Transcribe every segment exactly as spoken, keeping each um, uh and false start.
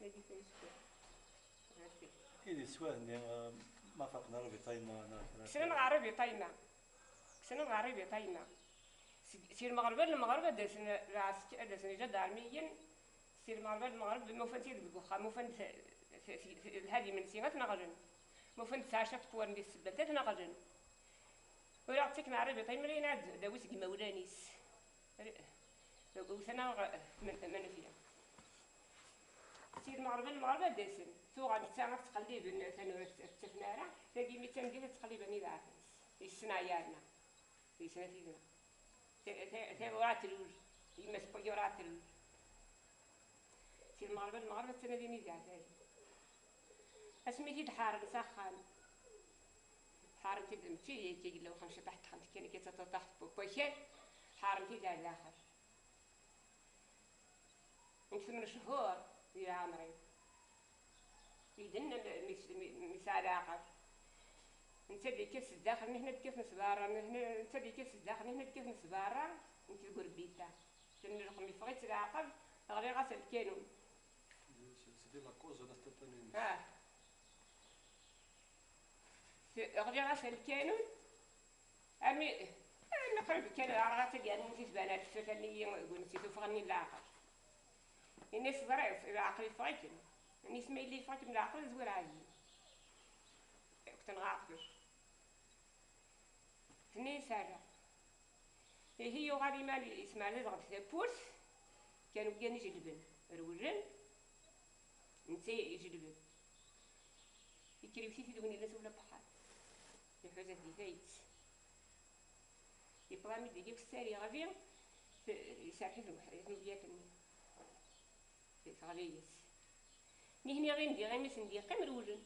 Dagi kan skud. Ɣer deg. I d iswa-nni, eh, ma faqen ara biṭayma neɣ kra? Kksen ɣer biṭayma. Kksen ɣer biṭayma. Si, si lmeɣreb ar lmeɣreb ad d-asen lɛesker, ad d-asen iǧadarmiyen. Si lmeɣreb ar lmeɣreb, ma ufan-tt-id deg uxxam, ufan-d t-, t-, t-, lhad imensi, ad ten-ɣlen. Ma ufan-d tesɛa ciṭ n wurren di tsebbalt, ad ten-ɣlen. Ur aɣ-ttaken ara biṭayma, ad d-awi seg imawlan-is. Wten-aɣ ma, ma nefya. Si lmeɣreb ar lmeɣreb ad d-asen. Tuɣal netta ad ttqelliben, tanura ur tt-ttafen ara. Tagi mi d tameddit ad ttqelliben iḍeɛfen-is. Yessen ɛyarna. Yessen ad t-idna. Ta-, ta-, ta-, ur ɛad tlul. Yemma-s n wagi ur ɛad tlul. Si lmeɣreb ar lmeɣreb ad ttnadin iḍeɛfayen. Asmi t-id-ḥaren s axxam. Ḥaren-t-id, mačči d yagi yella uxxam, ciṭaḥ ṭṭxent kan, akka d taṭaṭaḥt n wakal. Ḥaren-t-id ar daxel. Nekk tmen cchur di leɛmer-iw. Idenna mi, mi, mi, mi sɛa leɛqel. Netta d-yekkat s daxel, nihna d-kkaten s berra, nihna, netta d-yekkat s daxel, nihna d-kkaten s berra, nekk deg urbita. Tmen lqem yeffeɣ-itt leɛqel, ɣliɣ-as lkanun. C'est la cause de la spontanéité. Ah. Ɣliɣ-as lkanun, armi, armi qrib kan ɛerɣa tagi, armi tizban ar teffer allen-iyi deg unsi, tuffɣa-nni n leɛqel. Ini-as: "Ẓriɣ, leɛqel yeffeɣ-ikem." Ini-as: "Ma yella yeffeɣ-ikem leɛqel, zwir ɛeddi. Akk tenɣa aqbel." Tenna-yas: "Ara." Ihi yuɣal imal yesmeɛdad ɣef tawwurt, kan wiggan ijelben, rewlen, netta ijelben. Ikker iwet-it-id win yellan s ula beḥḥan. Iḥuza-t di tayet. Yewweḍ armi d-yekk ssari ɣli, t-, iserreḥ-it lweḥ-, i tmedyat-nni. Teɣli-yas. Nitni ɣin diɣ imi sen-d-yeqqim rewlen.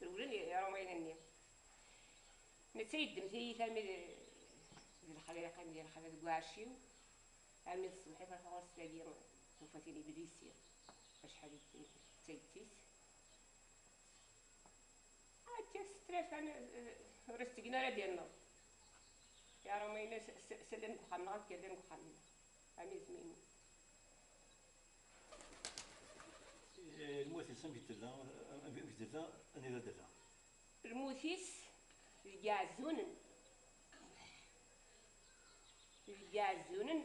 Rewlen i-, iṛumyen-nni. Netta yeddem tiyita armi d, d lexla, yeqqim di lexla deg uɛecciw. Armi d ṣṣbeḥ iferḥ ɣur-s tagi, tufa-t-in iblisi. Acḥal i d-, d tayet-is. Akka s tlata n-, ur as-ttgen ara d-inneḍ. Iṛumyen s-, s-, sellen deg uxxam-nneɣ, ad kkan deg uxxam-nneɣ. Armi d tmimun. Eh, lmut-is amek tella? Amek tella? Anida tella? Lmut-is deg iɛezzunen. Deg iɛezzunen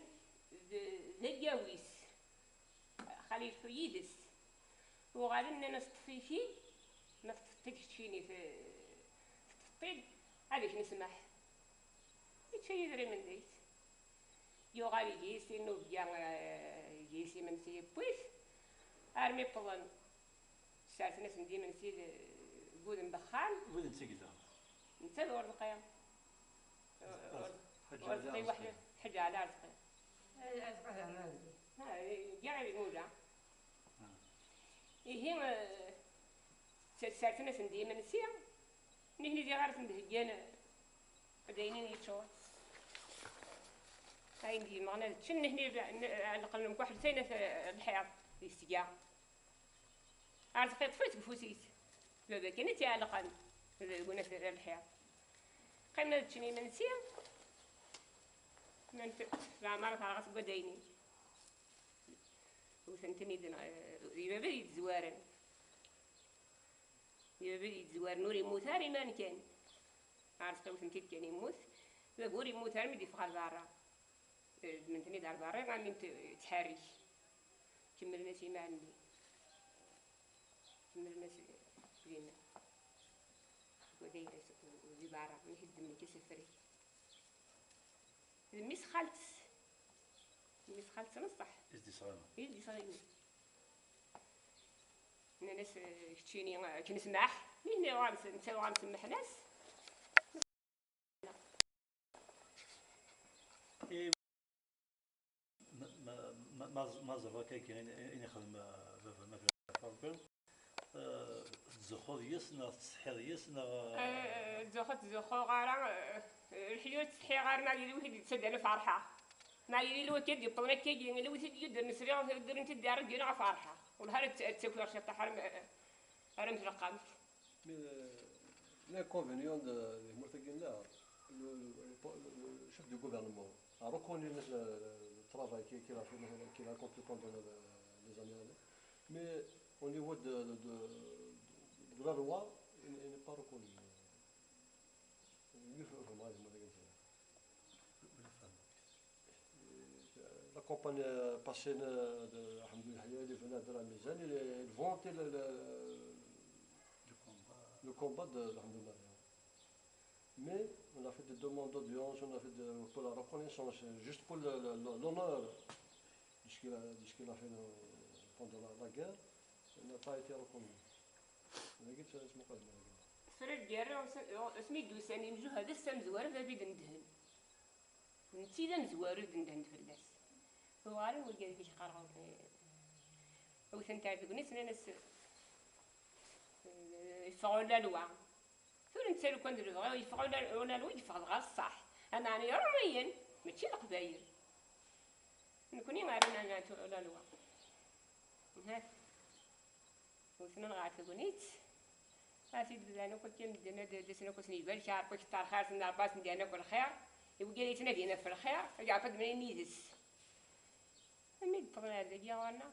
d, d agawi-s. Xali leḥḥu yid-s. Uɣalen nnan-as: "Ṭṭef-it-id, ma teṭṭfeḍ-t-id keččini, te-, teṭṭfeḍ-t-id, ad ak-nesmeḥ." Yečča idrimen deg-s. Yuɣal iga-yas tinnubga, eh, iga-yas imensi, yewwi-t armi wwḍen. Ssersen-asen-d imensi d-, deg wudem n wexxam. Wid n tgella. Netta d Urezqi. Ḥaǧi Ɛli Urezqi Arezqi. Weḥd-, Ḥaǧi Ɛli Arezqi. Eh, Arezqi d Ɛli Arezqi. Ah, i-, i-, i-, i-, ah. Ihi, eh, s-, ssersen-asen-d imensi. Nitni diɣ ara sen-d-heggan d ayen i yeččur. Ayen d-yemɣen ad ččen, nitni n-, ɛellqen lemkaḥel s ayen at lḥiḍ, yesga. Arezqi yeṭṭef-it deg ufus-is. Baba kan i tt-iɛellqen deg unafad ar lḥiḍ. Qqimen ad ččen imensi. Nnan-t leɛmer ad terɣa seg wadaynin. Wten-ten-id, eh, di baba i d-yezwaren. Di baba i d-yezwaren ur yemmut ara iman kan. Arezqi wten-t-id kan yemmut. Baba ur yemmut ara mi d-yeffeɣ ar berra. Eh, ddmen-ten-id ar berra, armi t-, ttḥerrik. Kemmlen-as iman-nni. Kemmlen-as dinna. Deg wadaynin-is, di berra, mi t-id-ddmen akka s afrag. D mmi-s xaltes. Mmi-s xaltes n ṣṣeḥ. I s-d-isɣimen. I s-d-isɣimen. Nnan-as, eh, keččini, eh, akken smaḥ. Nitni uɣalen s-, netta uɣalen semmaḥen-as. I ma, ma, ma, ma, ma ẓriɣ akka akken i, i, i nexdem, eh, baba ma fi Ṛebbi, eh, tettzuxxuḍ yis neɣ tettsetḥiḍ yis neɣ, eh? Eh, ttzuxxu, ttzuxxuɣ ara, eh, leḥyu ur ttsetḥiɣ ara, ma yella wid yettaddan ferḥeɣ. Ma yella lwakil d-yewwḍen akka, lwid i d-yudren sriɣ, ddren-t-id di ṛṛadyu neɣ ferḥeɣ. Wellah ara tt-, ad ttakiɣ ciṭṭaḥ ara m-, ara m-tleqqamt. Mais, euh, l'inconvénient de, de Mourtagine là, le, le, le, le chef du gouvernement a reconnu le, le, le travail qu'il, qu'il a fait, qu'il a accompli pendant le, les années. Mais au niveau de, de, de, de la loi, il, il n'est pas reconnu. La campagne passée, euh, de, alhamdoulilah, il est venu à la maison, il, il vantait le, le, le combat de, alhamdoulilah. Mais on a fait des demandes d'audience, on a fait de, pour la reconnaissance, juste pour le, le, le, l'honneur de ce qu'il a, de ce qu'il a fait dans, pendant la, la guerre. Il n'a pas été reconnu. Dagi tt-, ttmuqul dagi. Tefra lgerra, asmi d-usan imjuhad, ass amezwaru d abid n ddhen. Netta d amezwaru i d-ndhen fell-as. Uɣalen wigad i k-qqareɣ, eh, wten-t ar tegnit, nnan-as, eh, yeffeɣ ula lwa. Tura netta lukan d lebɣi, yeffeɣ ula, ula lwa, yeffeɣ dɣa ṣṣeḥ. Ameɛna Iṛumiyen, mačči d Leqbayel. Nekni ara nɛentu ula lwa. Hat. Wten-ten ɣer tegnit. Ad t-id-bdan akk akka medden ad d-asen akk ad sen-ibarek Ṛebbi, akter xir-sen Ṛebbi ad sen-d-yernu akk lxir. I wigad yettnadin ɣef lxir, ad yeɛṭi-d mnin yid-s. Armi d-wwḍen ar dagi ɣur-neɣ,